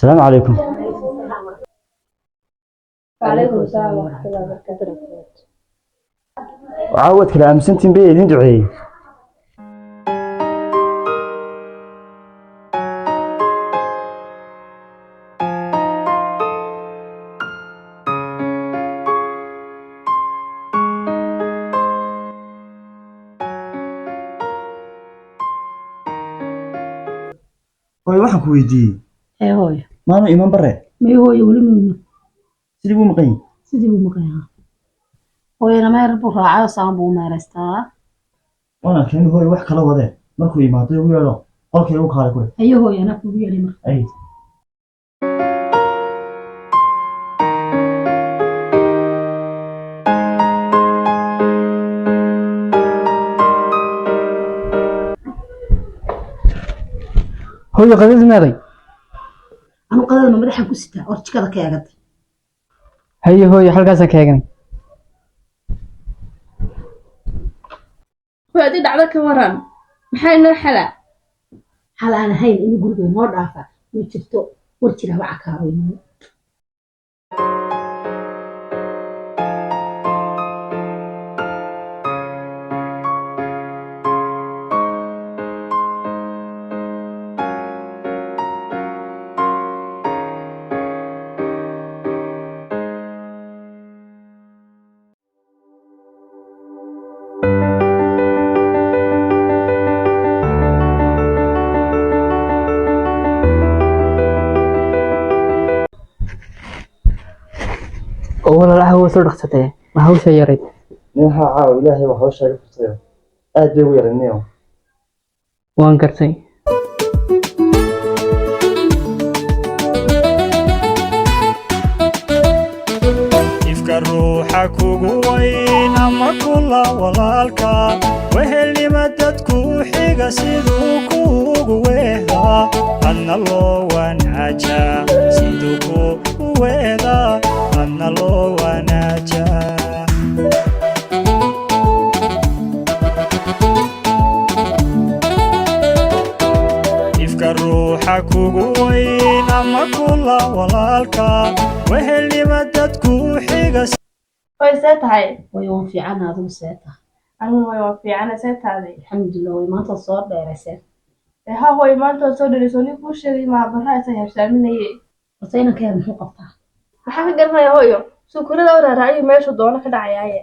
Asalaamu calaykum. وعليكم السلام ورحمة الله وبركاته. Waxaa waad kala aaminsantiin bay idiin duceeyey. Hooy, waxaan ku weydiiyey, Ee hooyo. Maanu iman bare? May hooyo, weli mayno. Sidii buu maqan yahay? Sidii buu maqan yahaa hooyana, meer buu raacay oo saan buu meeraystaa. Waan arkay inuu hooy wax kala wadee, markuu imaado igu yeedho, qolkay igu kaalay kule. Haye hooyo, anaa kugu yeedhay marka. Ay. Hooyo, qadadii meeday? Anu qadadana madaxan ku sitaa or jikada ka eegatay. Haye hooyo, halkaasaan ka eeganay. Hooyo, haddii dhacdo ka waran, maxaa inoo xala? Xal aan ahayn inuu guriga noo dhaafa ma jirto. War jira waca kaabayno. Oo walaalaha waa soo dhaqsatee, ma hawsha yarayd? Nin haa, caawa Ilaahay waa hawsha iga furtayo, aad bay ugu yaray. Waan gartay. Ifka ruuxa kugu weyn ama kula walaalka, wehelnima dadku xiga siduu kuugu weehdaa, adna loo wanaajaa. Siduu kuugu weehdaa, adna loo wanaajaa. Ifka ruuxa kugu weyn ama kula walaalka, wehelnima dadku xiga. Hooyo, see tahay? Hooyo, waan fiican, adigu see tahay? Anigu hooyo waan fiicana, see tahay? Alxamdulilah hooyo, maanta soo dheerayseen. Ee ha hooyo, maanta waa soo dheerayso, nin kuu sheegay maa barraa isa habsaaminaye. Horta inanka yar muxuu qabtaa? Maxaa ka garanaya hooyo, suukurada u raaraaciyo meeshu doono ka dhacayaaye.